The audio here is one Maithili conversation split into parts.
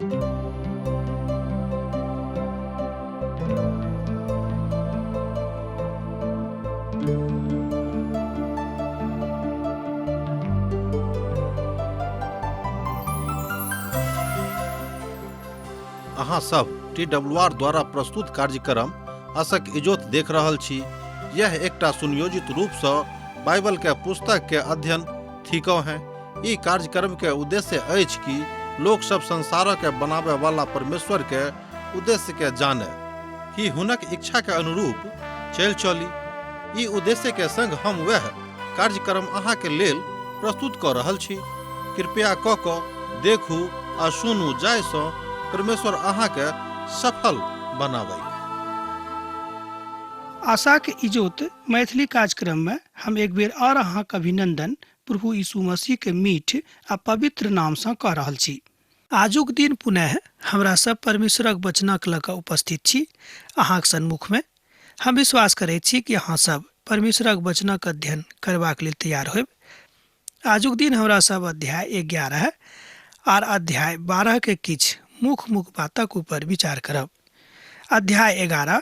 अहाँ सब टी डब्ल्यू आर द्वारा प्रस्तुत कार्यक्रम असक इजोत देख रहल छी। यह एकटा सुनियोजित रूप सँ बाइबल के पुस्तक के अध्ययन थिकौ हैं। ई कार्यक्रम के उद्देश्य अछि कि लोक सब संसार के बनावे वाला परमेश्वर के उद्देश्य के जाने कि हुनक इच्छा के अनुरूप चलि चली। ई उद्देश्य के संग हम वएह कार्यक्रम अहाँ के लेल प्रस्तुत कऽ रहल छी। कृपया कऽ कऽ देखू आ सुनू जाहि सँ परमेश्वर अहाँ के सफल बनाबय। आशाक इजोत मैथिली कार्यक्रम में हम एक बेर और अहाँक अभिनंदन प्रभु यीशु मसीह के मीठ आ पवित्र नाम सँ कऽ रहल छी। आजुक दिन पुनः हमरा सब परमेश्वरक वचनक लऽ कऽ उपस्थित छी अहाँक सन्मुख में। हम विश्वास करैत छी कि अहाँ सब परमेश्वरक वचनक अध्ययन करबाक लेल तैयार होयब। आजुक दिन हमरा सब अध्याय 11 आर अध्याय 12 के किछु मुख्य मुख्य बातक ऊपर विचार करब। अध्याय 11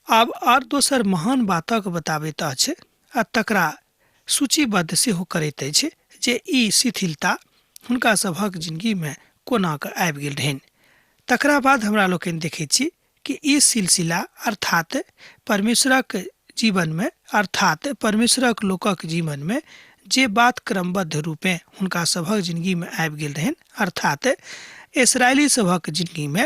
आब आर दोसर महान बातक बताबैत अछि आ तकरा सूचीबद्ध सेहो करैत अछि जे ई शिथिलता हुनका सभक जिनगीमे कोना कऽ आबि गेल रहनि। तकरा बाद हमरा लोकनि देखैत छी कि ई सिलसिला अर्थात परमेश्वरक जीवनमे अर्थात परमेश्वरक लोकक जीवनमे जे बात क्रमबद्ध रूपेँ हुनका सभक जिनगीमे आबि गेल रहनि अर्थात इसराइली सभक जिनगीमे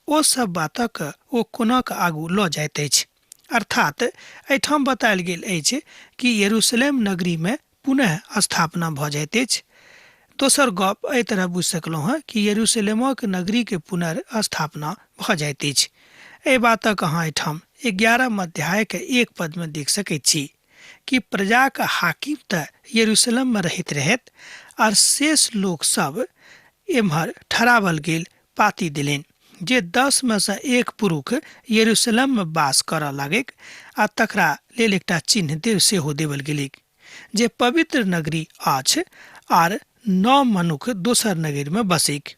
ओ सब बातक ओ कोना कऽ आगू लऽ जाइत अछि। अर्थात एहिठाम बतायल गेल अछि कि यरूशलेम नगरीमे पुनः स्थापना भऽ जाइत अछि। दोसर गप एहि तरह बुझि सकलहुँ हँ कि यरूशलेमक नगरीके पुनर्स्थापना भऽ जाइत अछि। एहि बातक अहाँ एहिठाम 11 अध्यायके एक पदमे देख सकैत छी कि प्रजाक हाकिम तऽ यरूशलेममे रहैत रहैत आर शेष लोक सब एम्हर ठहरावल गेल पाती देलनि जे 10 मे सँ एक पुरुख यरूशलेम मे वास करऽ लागैक आ तकरा लेल एकटा चिन्ह देव सेहो देवल गेलैक जे पवित्र नगरी अछि आर 9 मनुख दोसर नगरी मे बसैक।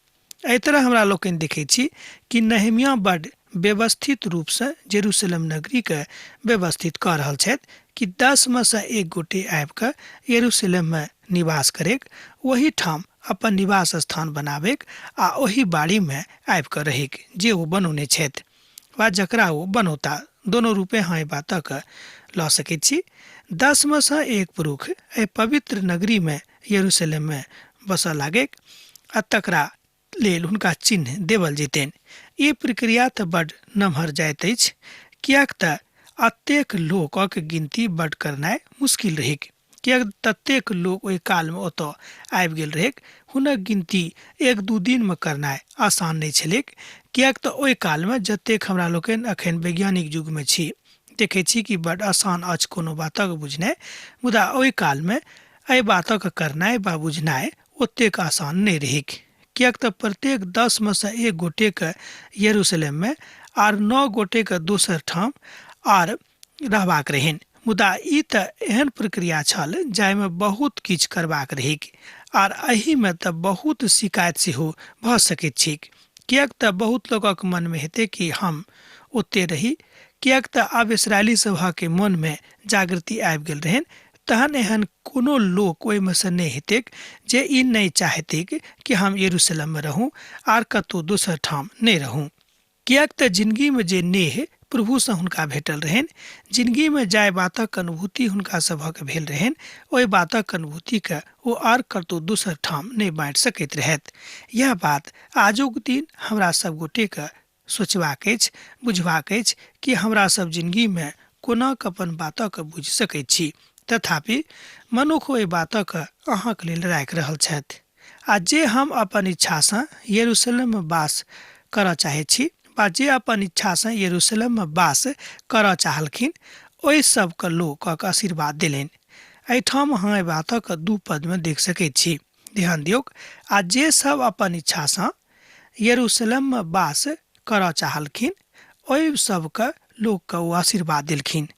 एहि तरह हमरा लोकनि देखैत छी कि नहेमिया बड व्यवस्थित रूप सँ जेरूशलेम नगरी के व्यवस्थित कऽ रहल छथि कि 10 मे सँ एक गोटे आबि कऽ यरूशलेम मे निवास करैक, ओही ठाम अपन निवास स्थान बनाबैक आ ओही बाड़ी मे आबि कऽ रहैक जे ओ बनौने छथि वा जकरा ओ बनौता। दोनो रूपे अहाँ एहि बातक लऽ सकैत छी। 10 मे सँ एक पुरुख एहि पवित्र नगरी मे यरूशलेम मे बसऽ लागैक आ तकरा लेल हुनका चिन्ह देवल जैतनि। ई प्रक्रिया तऽ बड नमहर जाइत अछि, किएक तऽ अतेक लोकक गिनती बड करनाइ मुश्किल रहैक। किएक ततेक लोक ओहि कालमे ओतऽ आबि गेल रहैक, हुनक गिनती एक दू दिनमे करनाइ आसान नहि छलैक। किएक तऽ ओहि कालमे जतेक हमरा लोकनि अखन वैज्ञानिक युगमे छी, देखै छी कि बड आसान अछि कोनो बातक बुझनाइ, मुदा ओहि कालमे एहि बातक करनाइ वा बुझनाइ ओतेक आसान नहि रहैक, किएक तऽ प्रत्येक 10 मे सँ एक गोटेके यरूशलेममे आर 9 गोटेके दोसर ठाम आर रहबाक रहनि। मुदा ई तऽ एहन प्रक्रिया छल जाहिमे बहुत किछु करबाक रहैक आर एहिमे तऽ बहुत शिकायत सेहो भऽ सकैत छैक, किएक तऽ बहुत लोकक मनमे हेतै कि हम ओते रही, किएक तऽ आब इसराइली सभक मनमे जागृति आबि गेल रहनि। तहन एहन कोनो लोक ओहिमे सँ नहि हेतैक जे ई नहि चाहतैक कि हम यरूशलेममे रहूँ आर कतहु दोसर ठाम नहि रहूँ। किएक तऽ जिनगीमे जे नेह प्रभुसँ हुनका भेटल रहनि, जिनगीमे जाहि बातक अनुभूति हुनका सभक भेल रहनि, ओहि बातक अनुभूतिके ओ आर कतहु दोसर ठाम नहि बाँटि सकैत रहथि। इएह बात आजुक दिन हमरा सब गोटेके सोचबाक अछि, बुझबाक अछि कि हमरा सब जिनगीमे कोना कऽ अपन बातक बुझि सकैत छी। तथापि मनुख ओहि बातक अहाँक लेल राखि रहल छथि। आ जे हम अपन इच्छासँ यरूशलेममे वास करऽ चाहैत छी वा जे अपन इच्छासँ यरूशलेममे वास करऽ चाहलखिन, ओहि सबके लोकक आशीर्वाद देलनि। एहिठाम अहाँ एहि बातक दू पदमे देख सकैत छी। ध्यान दियौक, आ जे सब अपन इच्छासँ यरूशलेममे वास करऽ चाहलखिन, ओहि सबके लोकके ओ आशीर्वाद देलखिन।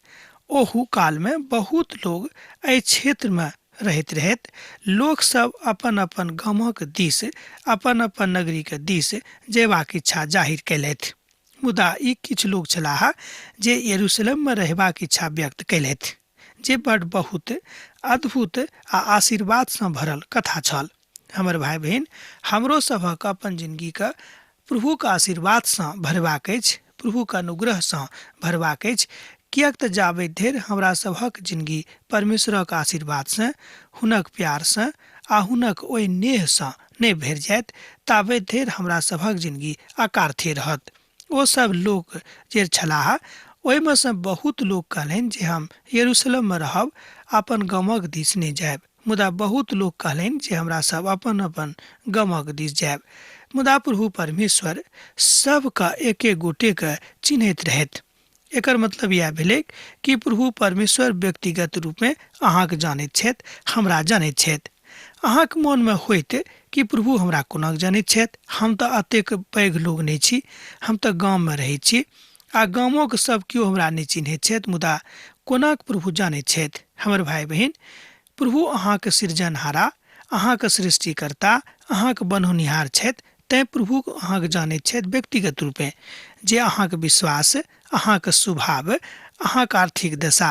ओहू कालमे बहुत लोग एहि क्षेत्रमे रहैत रहैत लोकसभ अपन अपन गामक दिस, अपन अपन नगरीके दिस जयबाक इच्छा जाहिर कयलथि। मुदा ई किछु लोक छलाह जे यरूशलेममे रहबाक इच्छा व्यक्त कयलथि, जे बड बहुत अद्भुत आ आशीर्वादसँ भरल कथा छल। हमर भाइ बहिन, हमरो सभक अपन जिनगीके प्रभुक आशीर्वादसँ भरबाक अछि, प्रभुक अनुग्रहसँ भरबाक अछि, किएक तऽ जाबे धरि हमरा सभक जिनगी परमेश्वरक आशीर्वादसँ, हुनक प्यारसँ आ हुनक ओहि नेहसँ नहि भरि जायत, ताबे धरि हमरा सभक जिनगी अकार्थे रहत। ओ सब लोक जे छलाह ओहिमे सँ बहुत लोक कहलनि जे हम यरूशलेममे रहब, अपन गामक दिस नहि जायब। मुदा बहुत लोक कहलनि जे हमरा सब अपन अपन गामक दिस जायब। मुदा प्रभु परमेश्वर सबके एक एक गोटेके चिन्हैत रहथि। एकर मतलब इएह भेलै कि प्रभु परमेश्वर व्यक्तिगत रूपमे अहाँके जानैत छथि, हमरा जानैत छथि। अहाँके मोनमे होइत कि प्रभु हमरा कोना जानैत छथि, हम तऽ एतेक पैघ लोक नहि छी, हम तऽ गाममे रहै छी आ गामोके सब केओ हमरा नहि चिन्हैत छथि, मुदा कोना प्रभु जानैत छथि। हमर भाइ बहिन, प्रभु अहाँके सृजनहारा, अहाँके सृष्टिकर्ता, अहाँके बनौनिहार छथि, तैँ प्रभु अहाँके जानैत छथि व्यक्तिगत रूपे, जे अहाँके विश्वास, अहाँके स्वभाव, अहाँके आर्थिक दशा,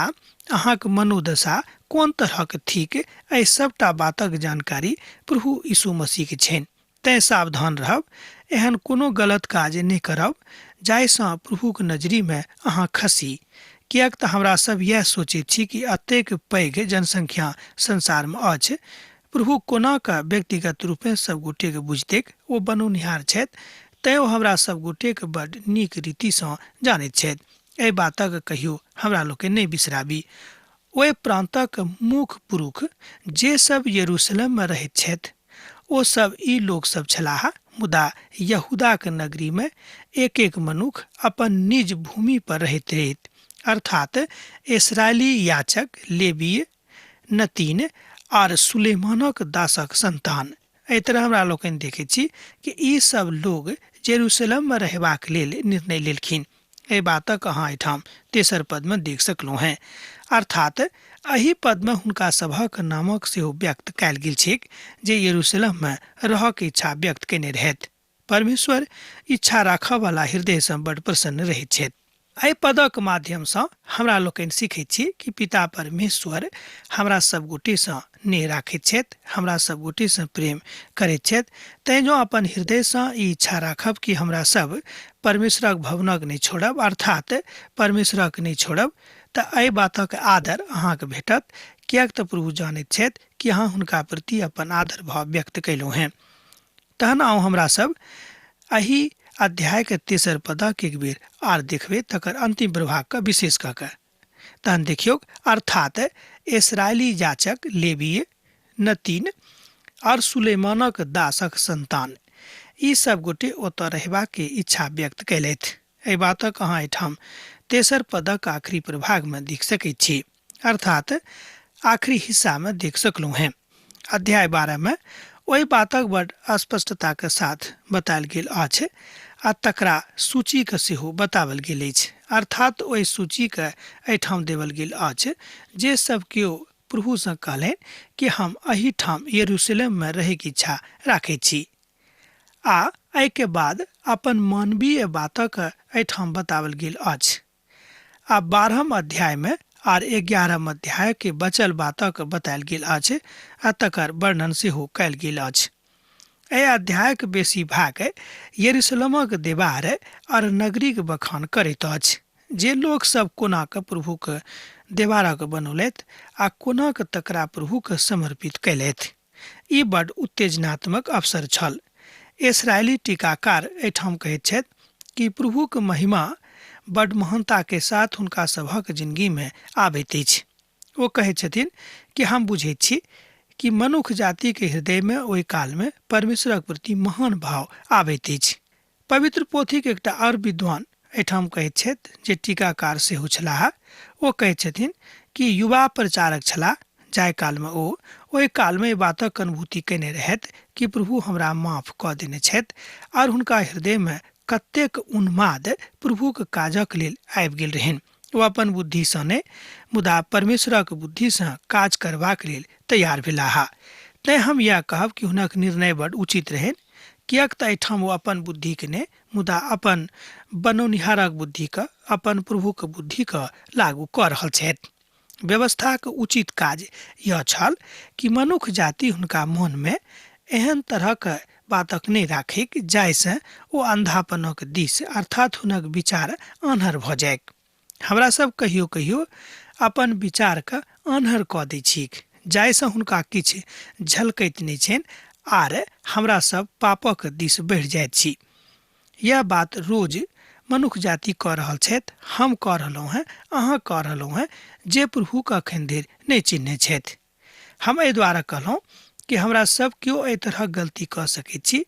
अहाँके मनोदशा कोन तरहक थिक, एहि सबटा बातक जानकारी प्रभु यीशु मसीहके छनि। तैँ सावधान रहब, एहन कोनो गलत काज नहि करब जाहिसँ प्रभुक नजरिमे अहाँ खसी। किएक तऽ हमरा सब इएह सोचैत छी कि एतेक पैघ जनसंख्या संसारमे अछि, प्रभु कोना कऽ व्यक्तिगत रूपे सब गोटेके बुझतैक, ओ बनौनिहार छथि, तैँ ओ हमरा सब गोटेके बड नीक रीतिसँ जानैत छथि। एहि बातक कहियो हमरा लोकनि नहि बिसराबी। ओहि प्रान्तक मुख्य पुरुष जे सब यरूशलेममे रहैत छथि ओ सब ई लोक सब छलाह, मुदा यहूदाक नगरीमे एक एक मनुख अपन निज भूमि पर रहैत रहैत, अर्थात इसराइली याचक, लेवीय, नतीन आर सुलेमानक दासक संतान। एहि तरह हमरा लोकनि देखैत छी कि ई सब लोग जेरूशलेममे रहबाक लेल निर्णय लेलखिन। एहि बातक अहाँ एहिठाम तेसर पदमे देख सकलहुँ हेँ। अर्थात एहि पदमे हुनका सभक नामक सेहो व्यक्त कयल गेल छैक जे यरूशलेममे रहक इच्छा व्यक्त कयने रहथि। परमेश्वर इच्छा राखऽ वाला हृदयसँ बड प्रसन्न रहैत छथि। एहि पदक माध्यमसँ हमरा लोकनि सीखैत छी कि पिता परमेश्वर हमरा सब गोटेसँ नेह राखैत छथि, हमरा सब गोटेसँ प्रेम करैत छथि। तैँ जँ अपन हृदयसँ ई इच्छा राखब कि हमरा सब परमेश्वरक भवनक नहि छोड़ब, अर्थात परमेश्वरक नहि छोड़ब, तऽ एहि बातक आदर अहाँके भेटत, किएक तऽ प्रभु जानैत छथि कि अहाँ हुनका प्रति अपन आदर भाव व्यक्त कयलहुँ हेँ। तहन आउ हमरा सब एहि अध्यायके तेसर पदक एक बेर आर देखबै, तकर अंतिम प्रभागके विशेष कऽ के। तहन देखियौ, अर्थात इसराइली याचक, लेवीय, नतीन और सुलेमानक दासक संतान, ई सब गोटे ओतऽ रहबाक इच्छा व्यक्त कयलथि। एहि बातक अहाँ एहिठाम तेसर पदक आखिरी प्रभागमे देख सकैत छी, अर्थात आखिरी हिस्सामे देख सकलहुँ हेँ। अध्याय 12 में ओहि बातक बड स्पष्टताके साथ बतायल गेल अछि आ तकरा सूचीके सेहो बताओल गेल अछि। अर्थात ओहि सूचीके एहिठाम देवल गेल अछि जे सब केओ प्रभुसँ कहलनि कि हम एहिठाम यरूशलेममे रहैके इच्छा राखैत छी। आ एहिके बाद अपन मानवीय बातक एहिठाम बताओल गेल अछि। आ 12 अध्यायमे आर 11 अध्याय के बचल बातक बतायल गेल अछि आ तकर वर्णन सेहो कयल गेल अछि। एहि अध्यायक बेसी भाग यरूशलेमक देवार और नगरीक बखान करैत अछि, जे लोक सब कोना कऽ प्रभुक देवारक बनौलथि आ कोना कऽ तकरा प्रभुक समर्पित कयलथि। ई बड उत्तेजनात्मक अवसर छल। इसराइली टीकाकार एहिठाम कहैत छथि कि प्रभुक महिमा बड महानता के साथ हुनका सभक जिंदगी में आबैत अछि। ओ कहैत छथिन कि हम बुझैत छी कि मनुख जाति के हृदय में ओहि काल में परमेश्वरक प्रति महान भाव आबैत अछि। पवित्र पोथीक एकटा आओर विद्वान एहिठाम कहैत छथि जे टीकाकार सेहो छलाह। ओ कहैत छथिन कि युवा प्रचारक छलाह, जाहि कालमे ओ ओहि कालमे एहि बातक अनुभूति कयने रहथि कि प्रभु हमरा माफ कऽ देने छथि आओर हुनका हृदयमे कतेक उन्माद प्रभुक काजक लेल आबि गेल रहनि। ओ अपन बुद्धिसँ नहि, मुदा परमेश्वरक बुद्धिसँ काज करबाक लेल तैयार भेलाह। तैँ हम इएह कहब कि हुनक निर्णय बड उचित रहनि, किएक तऽ एहिठाम ओ अपन बुद्धिके नहि, मुदा अपन बनौनिहारक बुद्धिके, अपन प्रभुक बुद्धिके लागू कऽ रहल छथि। व्यवस्थाक उचित काज यह छल कि मनुख जाति हुनका मोनमे एहन तरहक बातक नहि राखैक जाहिसँ ओ अन्धापनक दिस, अर्थात हुनक विचार आन्हर भऽ जाइक। हमरा सब कहियो कहियो अपन विचारके आन्हर कऽ दै छी, जाहिसँ हुनका किछु झलकैत नहि छनि आर हमरा सब पापक दिस बढ़ि जाइत छी। यह बात रोज मनुख जाति कऽ रहल छथि, हम कऽ रहलहुँ हेँ, अहाँ कऽ रहलहुँ हेँ, जे प्रभुके एखन धरि नहि चिन्हने छथि। हम एहि दुआरे कहलहुँ कि हमरा सब केओ एहि तरहक गलती कऽ सकैत छी,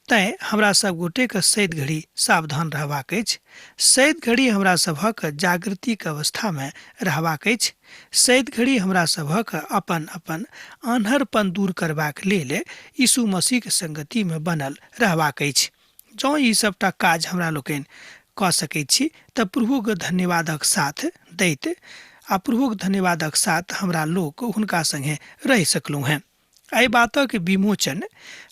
तैँ हमरा सब गोटेके सैत घड़ी सावधान रहबाक अछि। सैत घड़ी हमरा सभक जागृतिक अवस्थामे रहबाक अछि। सैत घड़ी हमरा सभक अपन अपन आन्हरपन दूर करबाक लेल यीशु मसीहक संगतिमे बनल रहबाक अछि। जँ ई सबटा काज हमरा लोकनि कऽ सकैत छी तऽ प्रभुक धन्यवादक साथ दैत आ प्रभुक धन्यवादक साथ हमरा लोक हुनका सङ्गे रहि सकलहुँ हेँ। एहि बातक विमोचन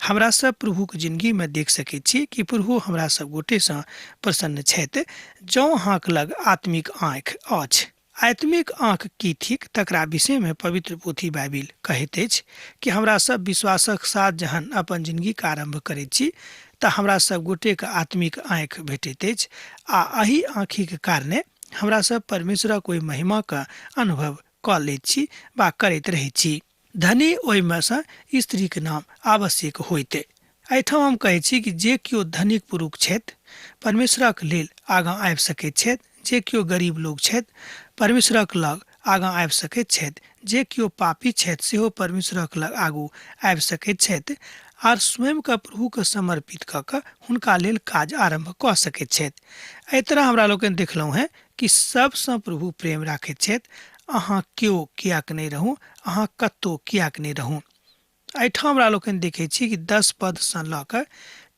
हमरा सब प्रभुक जिनगीमे देख सकैत छी कि प्रभु हमरा सब गोटेसँ प्रसन्न छथि। जँ अहाँक लग आत्मिक आँखि अछि। आत्मिक आँख की थिक तकरा विषयमे पवित्र पोथी बाइबिल कहैत अछि कि हमरा सब विश्वासक साथ जहन अपन जिनगीके आरम्भ करैत छी तऽ हमरा सब गोटेके आत्मिक आँखि भेटैत अछि आ एहि आँखिक कारणे हमरा सब परमेश्वरक ओहि महिमाके अनुभव कऽ लैत छी वा करैत रहैत छी। धनी ओहिमे सँ स्त्रीक नाम आवश्यक होइत। एहिठाम हम कहै छी कि जे केओ धनिक पुरुष छथि परमेश्वरक लेल आगाँ आबि सकैत छथि, जे केओ गरीब लोक छथि परमेश्वरक लग आगाँ आबि सकैत छथि, जे केओ पापी छथि सेहो परमेश्वरक लग आगू आबि सकैत छथि आर स्वयंके प्रभुके समर्पित कऽ कऽ हुनका लेल काज आरम्भ कऽ सकैत छथि। एहि तरह हमरा लोकनि देखलहुँ हेँ कि सबसँ प्रभु प्रेम राखैत छथि। अहाँ केओ किएक नहि रहू, अहाँ कतहु किएक नहि रहू। एहिठाम हमरा लोकनि देखै छी कि 10 पदसँ लऽ कऽ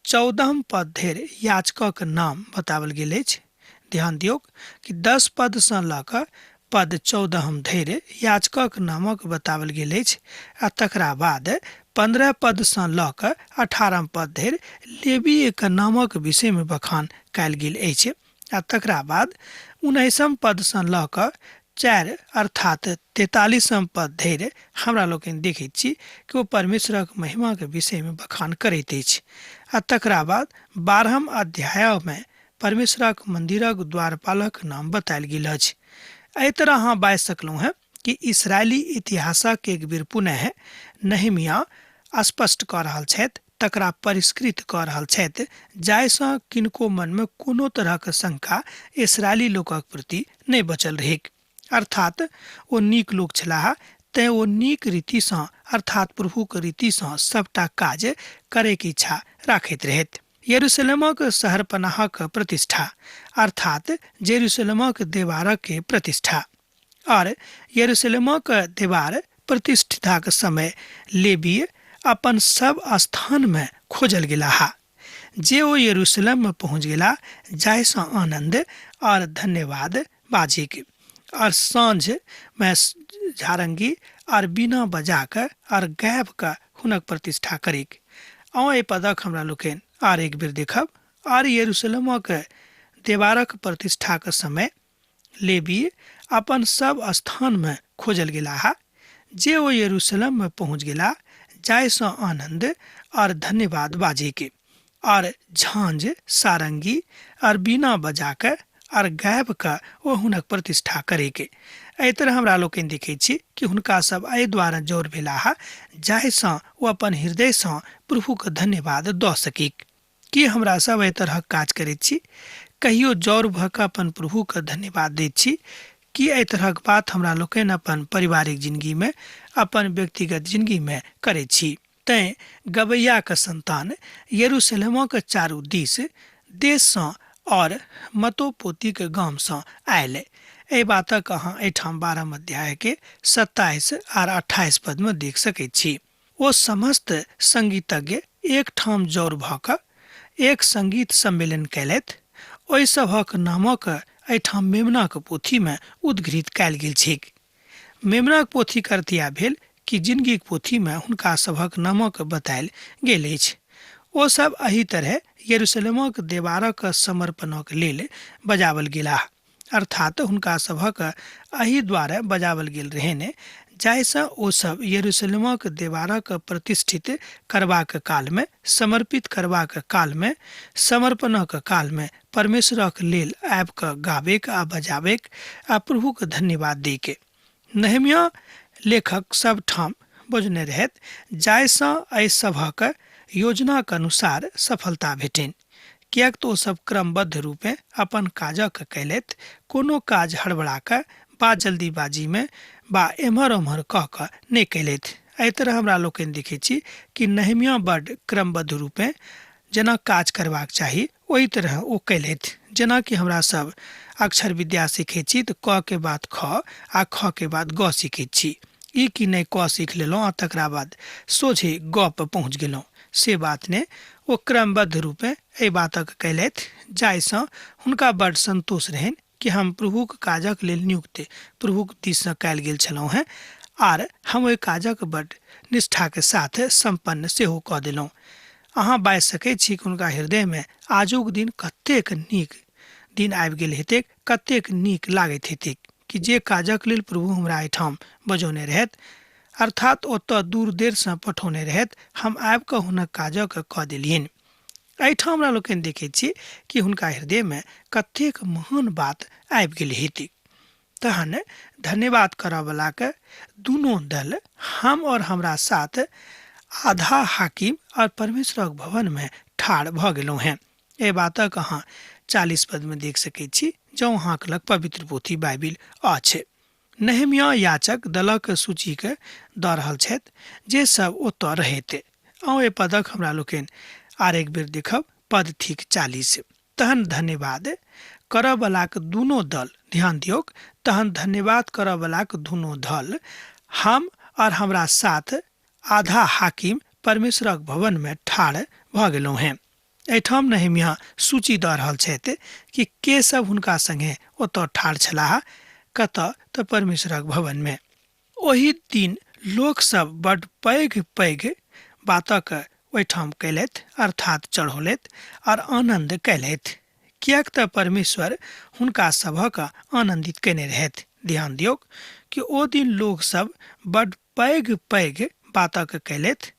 14 पद धरि याचकक नाम बताओल गेल अछि। ध्यान दियौक कि 10 पदसँ लऽ कऽ पद 14 धरि याचकक नामक बताओल गेल अछि आ तकरा बाद 15 पदसँ लऽ कऽ 18 पद धरि लेवीयक नामक विषयमे बखान कयल गेल अछि आ तकरा बाद 19 पदसँ लऽ कऽ 4 अर्थात 43 पद धरि हमरा लोकनि देखैत छी कि ओ परमेश्वरक महिमाके विषयमे बखान करैत अछि आ तकरा बाद 12 अध्यायमे परमेश्वरक मन्दिरक द्वारपालक नाम बतायल गेल अछि। एहि तरह अहाँ बाजि सकलहुँ हेँ कि इसराइली इतिहासक एक बेर पुनः नहेमिया स्पष्ट कऽ रहल छथि, तकरा परिष्कृत कऽ रहल छथि, जाहिसँ किनको मनमे कोनो तरहक शंका इसराइली लोकक प्रति नहि बचल रहैक। अर्थात ओ नीक लोक छलाह, तैँ ओ नीक रीतिसँ अर्थात प्रभुक रीतिसँ सबटा काज करैके इच्छा राखैत रहथि। यरूशलेमक शहरपनाहक प्रतिष्ठा अर्थात जेरूशलेमक देवारक के प्रतिष्ठा और यरूशलेमक देवार प्रतिष्ठिताक समय लेवीय अपन सब स्थान में खोजल गेलाह। जे ओ यरूशलेम में पहुँच गेला जाहिसँ आनंद और धन्यवाद बाजिक और साँझ में झारंगी और बीना बजा कऽ और गाबि कऽ हुनक प्रतिष्ठा करिक। आउ एहि पदक हमरा लोकनि आर एक बेर देखब। आर यरूशलेमक देवारक प्रतिष्ठाक समय लेवीय अपन सब स्थान में खोजल गेलाह, जे ओ यरूशलेम में पहुँच गेला जाहिसँ आनंद और धन्यवाद बाजिक और झांझ सारंगी और बीना बजा कऽ और गाबि कऽ ओ हुनक प्रतिष्ठा करैके। एहि तरह हमरा लोकनि देखै छी कि हुनका सब एहि दुआरे जोर भेलाह जाहिसँ ओ अपन हृदयसँ प्रभुके धन्यवाद दऽ सकीक। की हमरा सब एहि तरहक काज करैत छी? कहियो जौर भऽ कऽ अपन प्रभुके धन्यवाद दैत छी? की एहि तरहक बात हमरा लोकनि अपन पारिवारिक जिनगीमे, अपन व्यक्तिगत जिनगीमे करैत छी? तैँ गबैयाक संतान यरूशलेमक चारू दिस देशसँ और मतोपोतीक गामसँ आयल। एहि बातक अहाँ एहिठाम 12 अध्यायके 27 आर 28 पदमे देख सकैत छी। ओ समस्त संगीतज्ञ एकठाम जौर भऽ कऽ एक संगीत सम्मेलन कयलथि। ओहि सभक नामक एहिठाम मेमनाक पोथीमे उद्घृत कयल गेल छैक। मेमनाक पोथीक अर्थ इएह भेल कि जिनगीक पोथीमे हुनका सभक नामक बतायल गेल अछि। ओ सब एहि तरह यरूशलेमक देवारक समर्पणक लेल बजावल गेलाह, अर्थात हुनका सभक एहि द्वारे बजावल गेल रहनि जाहिसँ ओ सब यरूशलेमक देवारक प्रतिष्ठित करबाक कालमे, समर्पित करबाक कालमे, समर्पणक कालमे परमेश्वरक लेल आबि कऽ गाबैक आ बजाबैक आ प्रभुके धन्यवाद दैके। नहेम्याह लेखक सब ठाम बजने रहथि जाहिसँ एहि सभक योजनाक अनुसार सफलता भेटनि, किएक तऽ ओ सब क्रमबद्ध रूपे अपन काजक कयलथि। कोनो काज हड़बड़ा कऽ बा जल्दीबाजीमे बा एम्हर ओम्हर कऽ कऽ नहि कयलथि। एहि तरह हमरा लोकनि देखै छी कि नहेम्याह बड्ड क्रमबद्ध रूपे जेना काज करबाक चाही ओहि तरह ओ कयलथि। जेनाकि हमरा सब अक्षर विद्या सीखै छी तऽ क के बाद ख आ ख के बाद ग सीखै छी। ई कि नहि क सीख लेलहुँ आ तकरा बाद सोझे ग पर पहुँच गेलहुँ, से बात नहि। ओ क्रमबद्ध रूपे एहि बातक कयलथि जाहिसँ हुनका बड्ड संतोष रहनि कि हम प्रभुक काजक लेल नियुक्त प्रभुक दिससँ कयल गेल छलहुँ हेँ आर हम ओहि काजक बड्ड निष्ठाके साथ सम्पन्न सेहो कऽ देलहुँ। अहाँ बाजि सकै छी कि हुनका हृदयमे आजुक दिन कतेक नीक दिन आबि गेल हेतैक, कतेक नीक लागैत हेतैक कि जे काजक लेल प्रभु हमरा एहिठाम बजौने रहथि, अर्थात ओतऽ दूर देरसँ पठौने रहथि, हम आबि कऽ हुनक काजक कऽ देलियनि। एहिठाम हमरा लोकनि देखैत छी कि हुनका हृदयमे कतेक महान बात आबि गेल हेतै। तहन धन्यवाद करऽवलाके दुनू दल, हम और हमरा साथ आधा हाकिम और परमेश्वरक भवनमे ठाढ़ भऽ गेलहुँ हेँ। एहि बातक अहाँ 40 पदमे देख सकैत छी, जँ अहाँके लग पवित्र पोथी बाइबिल अछि। नहेम्याह याचक दलक सूचीके दऽ रहल छथि जे सब ओतऽ रहैत। अहूँ एहि पदक हमरा लोकनि आर एक बेर देखब, पद थिक 40। तहन धन्यवाद करऽवलाक दुनू दल, ध्यान दियौक, तहन धन्यवाद करऽवलाक दुनू दल, हम और हमरा साथ आधा हाकिम परमेश्वरक भवनमे ठाढ़ भऽ गेलहुँ हेँ। एहिठाम नहेम्याह सूची दऽ रहल छथि कि के सब हुनका संगे ओतऽ ठाढ़ छलाह, कतऽ तऽ परमेश्वरक भवनमे। ओहि दिन लोकसभ बड्ड पैघ पैघ बातक ओहिठाम कयलथि, अर्थात चढ़ौलथि और आनन्द कयलथि, किएक तऽ परमेश्वर हुनका सभक आनन्दित कयने रहथि। ध्यान दियौक कि ओ दिन लोकसभ बड्ड पैघ पैघ बातक कयलथि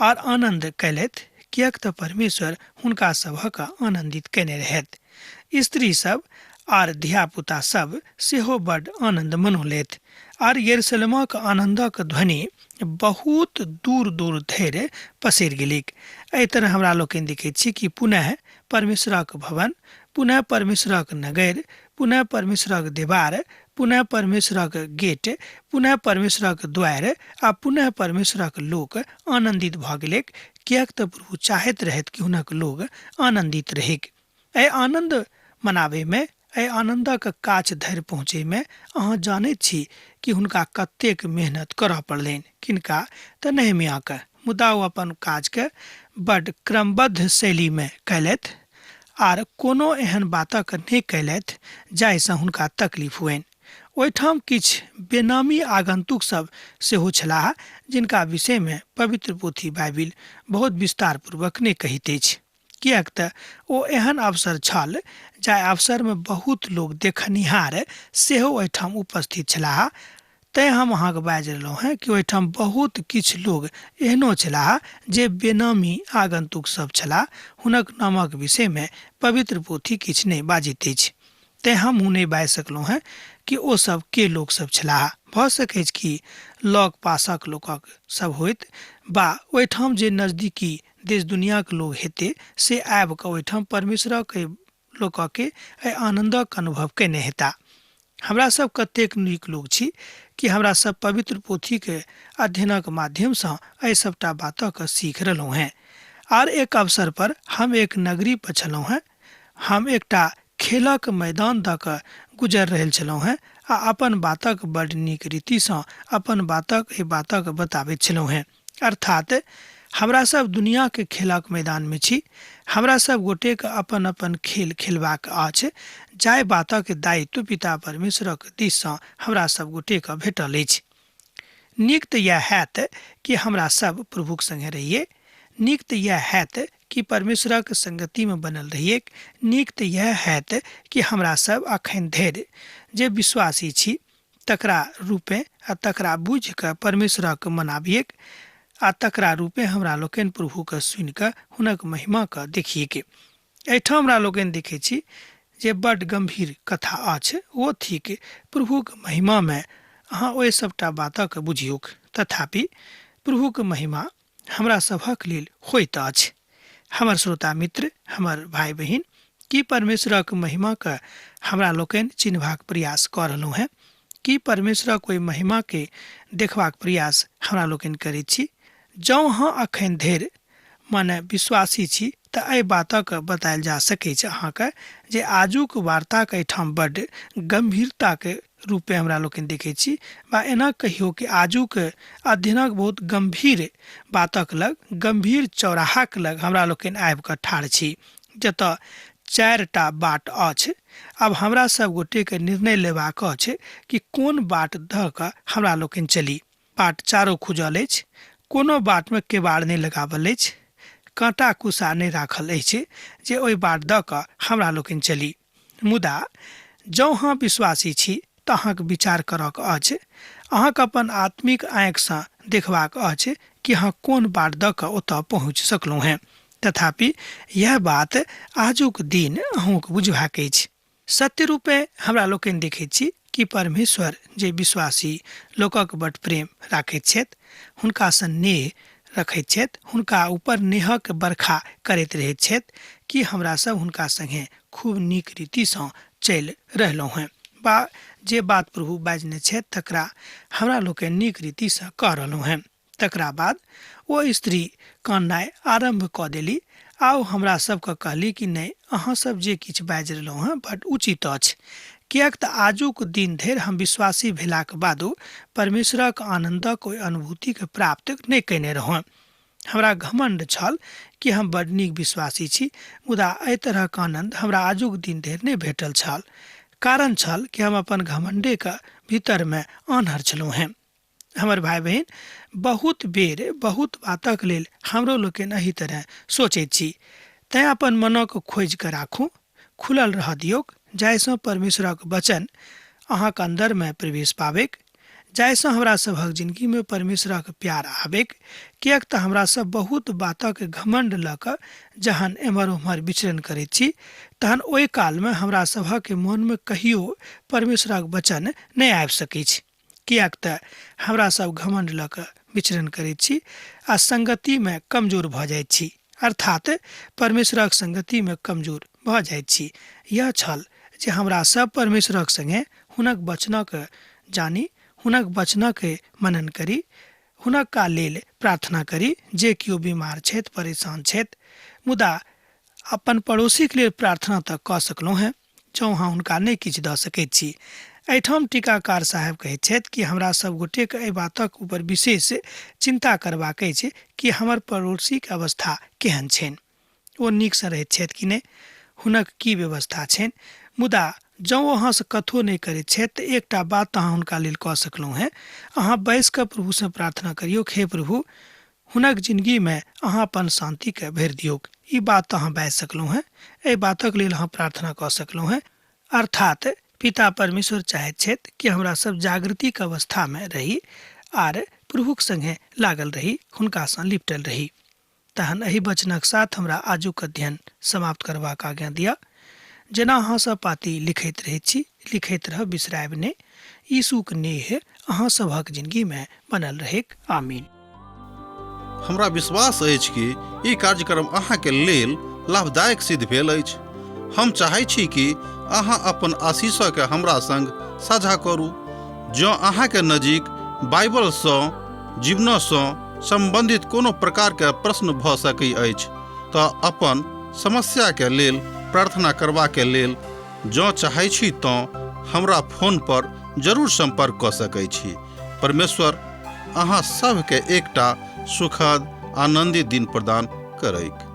और आनन्द कयलथि, किएक तऽ परमेश्वर हुनका सभक आनन्दित कयने रहथि। स्त्री सब आर धियापुता सब सेहो बड्ड आनन्द मनौलथि आर यरूशलेमक आनन्दक ध्वनि बहुत दूर दूर धरि पसरि गेलैक। एहि तरह हमरा लोकनि देखैत छी कि पुनः परमेश्वरक भवन, पुनः परमेश्वरक नगर, पुनः परमेश्वरक देवार, पुनः परमेश्वरक गेट, पुनः परमेश्वरक द्वार आ पुनः परमेश्वरक लोक आनन्दित भऽ गेलैक, किएक तऽ प्रभु चाहैत रहथि कि हुनक लोक आनन्दित रहैक। एहि आनन्द मनाबैमे, एहि आनन्दक काछ धरि पहुँचैमे अहाँ जानैत छी कि हुनका कतेक मेहनत करऽ पड़लनि। किनका तऽ नहेम्याहके। मुदा ओ अपन काजके बड्ड क्रमबद्ध शैलीमे कयलथि आर कोनो एहन बातक नहि कयलथि जाहिसँ हुनका तकलीफ होइन। ओहिठाम किछु बेनामी आगन्तुक सब सेहो छलाह जिनका विषयमे पवित्र पोथी बाइबिल बहुत विस्तारपूर्वक नहि कहैत अछि, किएक तऽ ओ एहन अवसर छल जाहि अवसरमे बहुत लोक देखनिहार सेहो ओहिठाम उपस्थित छलाह। तैँ हम अहाँके बाजि रहलहुँ हेँ कि ओहिठाम बहुत किछु लोग एहनो छलाह जे बेनामी आगन्तुक सब छलाह, हुनक नामक विषयमे पवित्र पोथी किछु नहि बाजैत अछि। तैँ हमहूँ नहि बाजि सकलहुँ हेँ कि ओ सब के लोक सब छलाह। भऽ सकैछ कि लग पासक लोकक सब होइत बा ओहिठाम जे नजदीकी देश दुनियाक लोक हेतै से आबि कऽ ओहिठाम परमेश्वरक लोकके एहि आनन्दक अनुभव कयने हेता। हमरा सब कतेक नीक लोक छी कि हमरा सब पवित्र पोथीके अध्ययनक माध्यमसँ एहि सबटा बातक सीख रहलहुँ हेँ। आर एक अवसर पर हम एक नगरी पर छलहुँ हेँ। हम एकटा खेलक मैदान दऽ कऽ गुजरि रहल छलहुँ हेँ आ अपन बातक बड्ड नीक रीतिसँ अपन बातक एहि बातक बताबैत छलहुँ हेँ। अर्थात हमरा सब दुनियाके खेलक मैदानमे छी। हमरा सब गोटेके अपन अपन खेल खेलबाक अछि, जाहि बातक दायित्व पिता परमेश्वरक दिससँ हमरा सब गोटेके भेटल अछि। नीक तऽ इएह हैत कि हमरा सब प्रभुक संगे रहियै। नीक तऽ इएह हैत कि परमेश्वरक संगतिमे बनल रहियै। नीक तऽ इएह हैत कि हमरा सब अखन धरि जे विश्वासी छी तकरा रूपे आ तकरा बुझि कऽ परमेश्वरक मनाबियैक आ तकरा रूपे हमरा लोकनि प्रभुके सुनि कऽ हुनक महिमाके देखियैक। एहिठाम हमरा लोकनि देखै छी जे बड्ड गम्भीर कथा अछि, ओ थिक प्रभुक महिमामे अहाँ ओहि सभटा बातक बुझियौक। तथापि प्रभुक महिमा हमरा सभक लेल होइत अछि। हमर श्रोता मित्र, हमर भाय बहिन, की परमेश्वरक महिमाके हमरा लोकनि चिन्हबाक प्रयास कऽ रहलहुँ हेँ? की परमेश्वरक ओहि महिमाके देखबाक प्रयास हमरा लोकनि करैत छी? जँ अहाँ अखन धरि माने विश्वासी छी तऽ एहि बातक बतायल जा सकैछ अहाँके जे आजुक वार्ताक एहिठाम बड्ड गम्भीरताके रूपे हमरा लोकनि देखै छी, बा एना कहियौ कि आजुक अध्ययनक बहुत गम्भीर बातक लग, गम्भीर चौराहाक लग हमरा लोकनि आबि कऽ ठाढ़ छी, जतऽ चारिटा बाट अछि। आब हमरा सब गोटेके निर्णय लेबाक अछि कि कोन बाट धऽ कऽ हमरा लोकनि चली। बाट चारो खुजल अछि, कोनो बाटमे केबाड़ नहि लगावल अछि, काँटा कुसा नहि राखल अछि जे ओहि बाट दऽ कऽ हमरा लोकनि चली। मुदा जँ अहाँ विश्वासी छी तऽ अहाँके विचार करऽके अछि, अहाँके अपन आत्मिक आँखिसँ देखबाक अछि कि अहाँ कोन बाट दऽ कऽ ओतऽ पहुँचि सकलहुँ हेँ। तथापि इएह बात आजुक दिन अहूँके बुझबाक अछि। सत्य रूपे हमरा लोकनि देखैत छी कि परमेश्वर जे विश्वासी लोकक बड प्रेम राखैत छथि, हुनकासँ नेह रखैत छथि, हुनका ऊपर नेहक बरखा करैत रहैत छथि कि हमरा सब हुनका संगे खूब नीक रीतिसँ चलि रहलहुँ हेँ, बा जे बात प्रभु बाजने छथि तकरा हमरा लोकनि नीक रीतिसँ कऽ रहलहुँ हेँ। तकरा बाद ओ स्त्री काननाइ आरम्भ कऽ देली आ ओ हमरा सबके कहली कि नहि, अहाँ सब जे किछु बाजि रहलहुँ हेँ बड्ड उचित अछि, किएक तऽ आजुक दिन धरि हम विश्वासी भेलाक बादो परमेश्वरक आनन्दक ओहि अनुभूतिके प्राप्त नहि कयने रहौं। हमरा घमण्ड छल कि हम बड्ड नीक विश्वासी छी, मुदा एहि तरहक आनन्द हमरा आजुक दिन धरि नहि भेटल छल। कारण छल कि हम अपन घमण्डेके भीतरमे आन्हर छलहुँ हेँ। हमर भाय बहिन, बहुत बेर बहुत बातक लेल हमरो लोकनि एहि तरह सोचैत छी। तैँ अपन मनक खोजि कऽ राखू, खुलल रहऽ दियौक, जाहिसँ परमेश्वरक वचन अहाँक अन्दरमे प्रवेश पाबैक, जाहिसँ हमरा सभक जिनगीमे परमेश्वरक प्यार आबैक। किएक तऽ हमरा सब बहुत बातक घमण्ड लऽ कऽ जहन एम्हर ओम्हर विचरण करैत छी तहन ओहि कालमे हमरा सभक मोनमे कहियो परमेश्वरक वचन नहि आबि सकैछ, किएक तऽ हमरा सब घमण्ड लऽ कऽ विचरण करैत छी आ संगतिमे कमजोर भऽ जाइत छी, अर्थात परमेश्वरक संगतिमे कमजोर भऽ जाइत छी। यह छल जे हमरा सब परमेश्वरक संगे हुनक वचनक जानी, हुनक वचनक मनन करी, हुनका लेल प्रार्थना करी जे केओ बीमार छथि, परेशान छथि, मुदा अपन पड़ोसीके लेल प्रार्थना तऽ कऽ सकलहुँ हेँ, जँ अहाँ हुनका नहि किछु दऽ सकैत छी। एहिठाम टीकाकार साहेब कहैत छथि कि हमरा सब गोटेके एहि बातक ऊपर विशेष चिन्ता करबाक अछि कि हमर पड़ोसीके अवस्था केहन छनि, ओ नीकसँ रहैत छथि कि नहि, हुनक की व्यवस्था छनि। मुदा जँ ओ अहाँसँ कथो नहि करैत छथि तऽ एकटा बात अहाँ हुनका लेल कऽ सकलहुँ हेँ, अहाँ बैसि कऽ प्रभुसँ प्रार्थना करियौक, हे प्रभु, हुनक जिनगीमे अहाँ अपन शान्तिके भरि दियौक। ई बात तऽ अहाँ बाजि सकलहुँ हेँ, एहि बातक लेल अहाँ प्रार्थना कऽ सकलहुँ हेँ। अर्थात पिता परमेश्वर चाहैत छथि कि हमरा सब जागृतिक अवस्थामे रही आर प्रभुक संगे लागल रही, हुनकासँ लिपटल रही। तहन एहि वचनक साथ हमरा आजुक अध्ययन समाप्त करबाक आज्ञा दिअ। जेना अहाँ सब पाती लिखैत रहैत छी, लिखैत रहब, बिसरायब नहि। यीशुक नेह अहाँ सभक जिनगीमे बनल रहैक। आमीन। हमरा विश्वास अछि कि ई कार्यक्रम अहाँके लेल लाभदायक सिद्ध भेल अछि। हम चाहै छी कि अहाँ अपन आशीषके हमरा संग साझा करू। जँ अहाँके नजीक बाइबलसँ जीवनसँ सम्बन्धित कोनो प्रकारके प्रश्न भऽ सकै अछि तऽ अपन समस्याके लेल प्रार्थना करबाके लेल जँ चाहै छी तँ हमरा फोन पर जरूर सम्पर्क कऽ सकै छी। परमेश्वर अहाँ सभके एकटा सुखद आनंदित दिन प्रदान करैक।